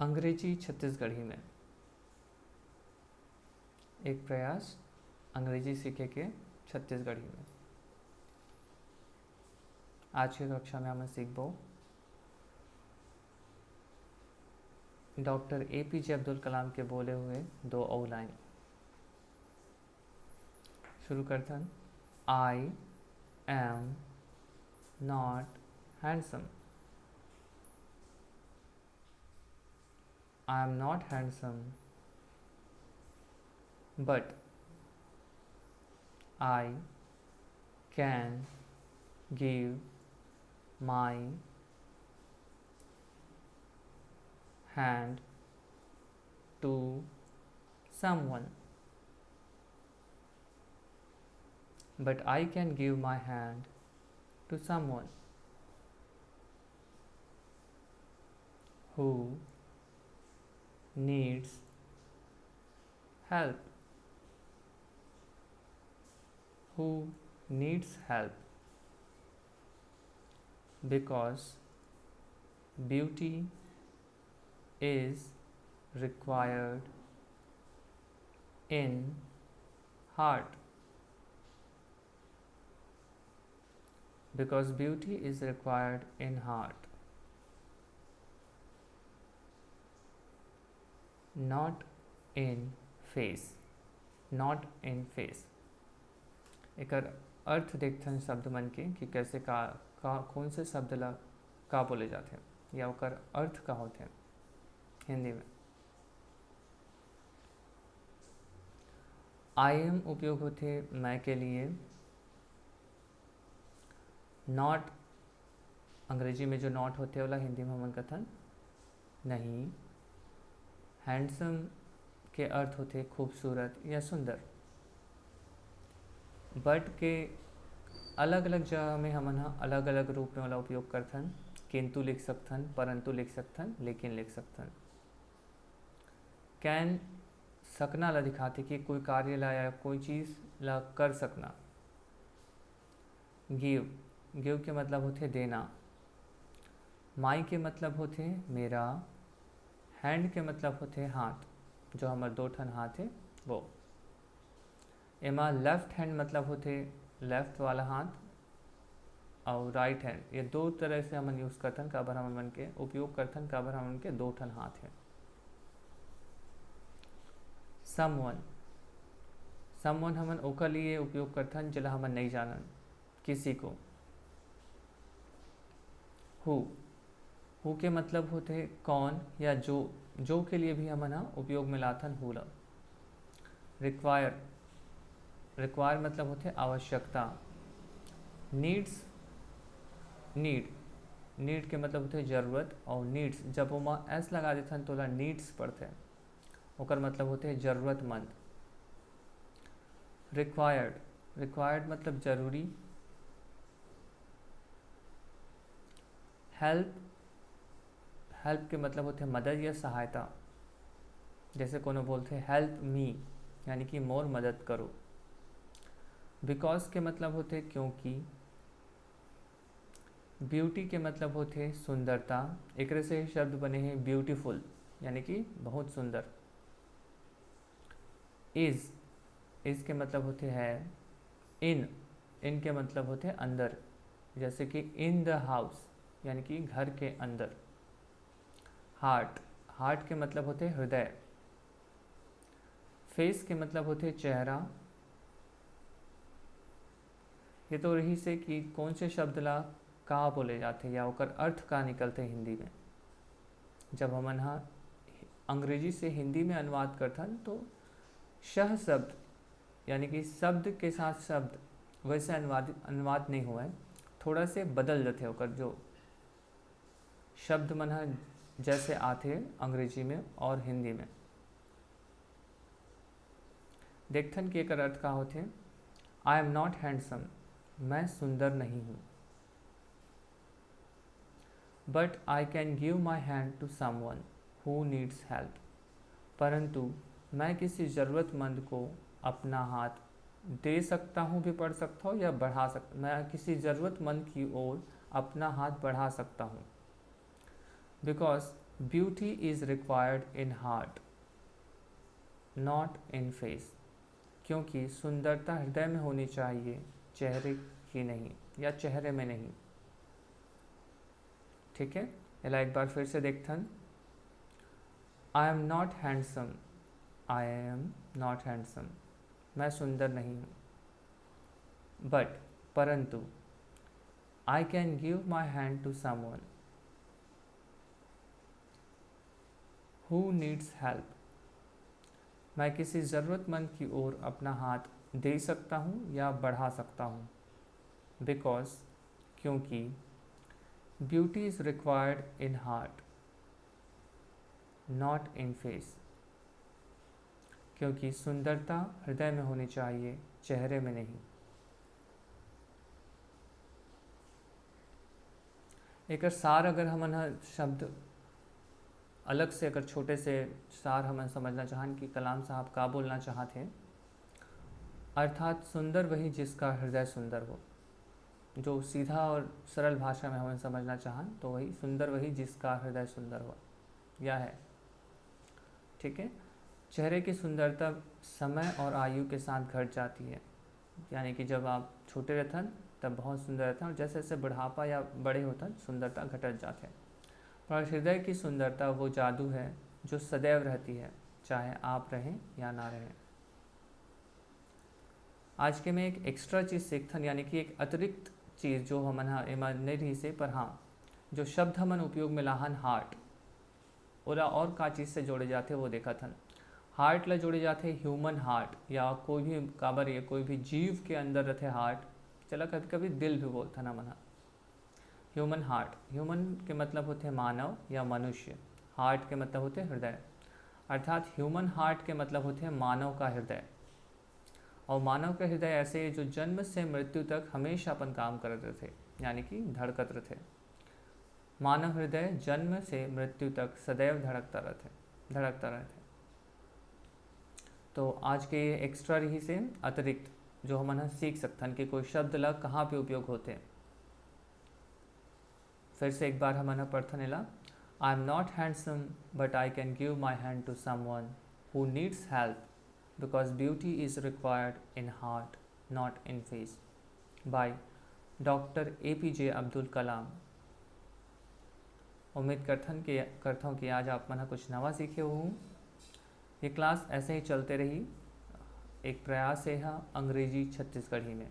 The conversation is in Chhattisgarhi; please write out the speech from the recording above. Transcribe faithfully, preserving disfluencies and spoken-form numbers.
अंग्रेजी छत्तीसगढ़ी में। एक प्रयास अंग्रेजी सीखे के छत्तीसगढ़ी में। आज के कक्षा में हमन सीखबो डॉक्टर ए पी जे अब्दुल कलाम के बोले हुए दो अउ लाइन। शुरू करथन। I am not handsome. I am not handsome, but I can give my hand to someone. But I can give my hand to someone who needs help. Who needs help. Because beauty is required in heart. Because beauty is required in heart, not in face. Not in face. एकर अर्थ देखथन शब्द मन के कि कैसे का, का कौन से शब्द ला का बोले जाथे या ओकर अर्थ का होथे हिंदी में। I am उपयोग होथे मैं के लिए। Not, अंग्रेजी में जो not होथे ओला हिंदी में हमन कथन नहीं। Handsome के अर्थ होथे खूबसूरत या सुंदर। But के अलग-अलग जगह में हमन ह अलग-अलग रूप में ओला उपयोग करथन। किंतु लिख सकथन, परंतु लिख सकथन, लेकिन लिख सकथन। Can सकना ला दिखाथे कि कोई कार्य ला या कोई चीज़ ला कर सकना। Give, give के मतलब होथे देना। My के मतलब होथे मेरा। Hand के मतलब होथे हाथ, जो हमर दो ठन हाथ हे वो। एमा left hand मतलब होथे left वाला हाथ, अउ right hand, ये दो तरह से हमन use करथन, काबर हमन मन के उपयोग करथन, काबर हमन के दो ठन हाथ हे। Someone, someone हमन ओकर लिए उपयोग करथन जेला हमन नइ जानन, किसी को। Who, who के मतलब होथे कौन या जो, जो के लिए भी हमन ह उपयोग में लाथन who ला। Require, require मतलब होथे आवश्यकता। Needs, need, need के मतलब होथे जरूरत, अउ needs जब ओमा S लगा देथन तो ओला needs पड़थे, ओकर मतलब होथे जरूरतमंद। Required, required मतलब जरूरी। Help, help के मतलब होथे मदद या सहायता। जैसे कोनो बोलथे help me, यानी कि मोर मदद करो। Because के मतलब होथे क्योंकि। Beauty के मतलब होथे सुंदरता। एकरे से ही शब्द बने हे beautiful, यानी कि बहुत सुंदर। Is, is के मतलब होथे है। In, in के मतलब होथे अंदर, जैसे कि in the house, यानी कि घर के अंदर। Heart, heart के मतलब होथे हृदय। Face के मतलब होथे चेहरा। ये तो रहिसे कि कौन से शब्द ला का बोले जाथे या ओकर अर्थ का निकलथे हिंदी में। जब हमन ह अंग्रेजी से हिंदी में अनुवाद करथन तो शह शब्द, यानी कि शब्द के साथ शब्द, वैसे अनुवाद, अनुवाद नहीं होवय, थोड़ा से बदल जाथे ओकर जो शब्द मन ह जैसे आथे अंग्रेजी में और हिंदी में। देखथन कि एकर अर्थ का होथे। I am not handsome, मैं सुंदर नहीं हूँ। But I can give my hand to someone who needs help. परंतु मैं किसी ज़रूरतमंद को अपना हाथ दे सकता हूँ भी पढ़ सकता हूँ या बढ़ा सक मैं किसी ज़रूरतमंद की ओर अपना हाथ बढ़ा सकता हूँ। Because Beauty is required in heart, not in face. क्योंकि सुंदरता हृदय में होनी चाहिए, चेहरे की नहीं, या चेहरे में नहीं। ठीक है, एला एक बार फिर से देखथन। I am not handsome. I am not handsome. मैं सुंदर नहीं हूँ। But, परंतु, I can give my hand to someone who needs help. मैं किसी ज़रूरतमंद की ओर अपना हाथ दे सकता हूँ या बढ़ा सकता हूँ। Because, क्योंकि, beauty is required in heart, not in face. क्योंकि सुंदरता हृदय में होनी चाहिए, चेहरे में नहीं। एकर सार अगर हमन ह शब्द अलग से, अगर छोटे से सार हमन समझना चाहन कि कलाम साहब का बोलना चाहत हे, अर्थात सुंदर वही जिसका हृदय सुंदर हो। जो सीधा और सरल भाषा में हमन समझना चाहन तो वही सुंदर वही जिसका हृदय सुंदर हो, या है। ठीक है, चेहरे की सुंदरता समय और आयु के साथ घट जाती है, यानी कि जब आप छोटे रहथन तब बहुत सुंदर रहथन और जैसे जैसे बुढ़ापा या बड़े होथन सुंदरता घटत जाथे। पर हृदय की सुंदरता वो जादू है जो सदैव रहती है, चाहे आप रहें या ना रहें। आज के में एक एक्स्ट्रा चीज़ सीखथन, यानी कि एक अतिरिक्त चीज़ जो हमन ह एमा नइ रहिस हे, पर हाँ, जो शब्द हमन उपयोग में लाहन हार्ट, ओला और का चीज़ से जोड़े जाथे वो देखत हन। हार्ट ला जोड़े जाथे ह्यूमन हार्ट, या कोई भी, काबर ये कोई भी जीव के अंदर रथे हार्ट, चला कभी कभी दिल भी बोलथन हमन ह। ह्यूमन हार्ट, ह्यूमन के मतलब होथे मानव या मनुष्य, हार्ट के मतलब होथे हृदय। अर्थात ह्यूमन हार्ट के मतलब होथे मानव का हृदय। और मानव का हृदय ऐसे हे जो जन्म से मृत्यु तक हमेशा अपन काम करत रहथे, यानी कि धड़कत रहथे। मानव हृदय जन्म से मृत्यु तक सदैव धड़कता रहथे, धड़कता रहथे। तो आज के ये एक्स्ट्रा रहिस हे अतिरिक्त, जो हमन ह सीख सकथन कि कोई शब्द ला कहाँ पे उपयोग होथे। फिर से एक बार हमन ह पढ़थन एला। I am not handsome, but I can give my hand to someone who needs help, because beauty is required in heart, not in face. By doctor A P जे अब्दुल कलाम। उम्मीद करथन कि, करथौं कि आज आप मन ह कुछ नवा सीखे होहू। ये क्लास ऐसे ही चलते रही। एक प्रयास हे हा अंग्रेजी छत्तीसगढ़ी में।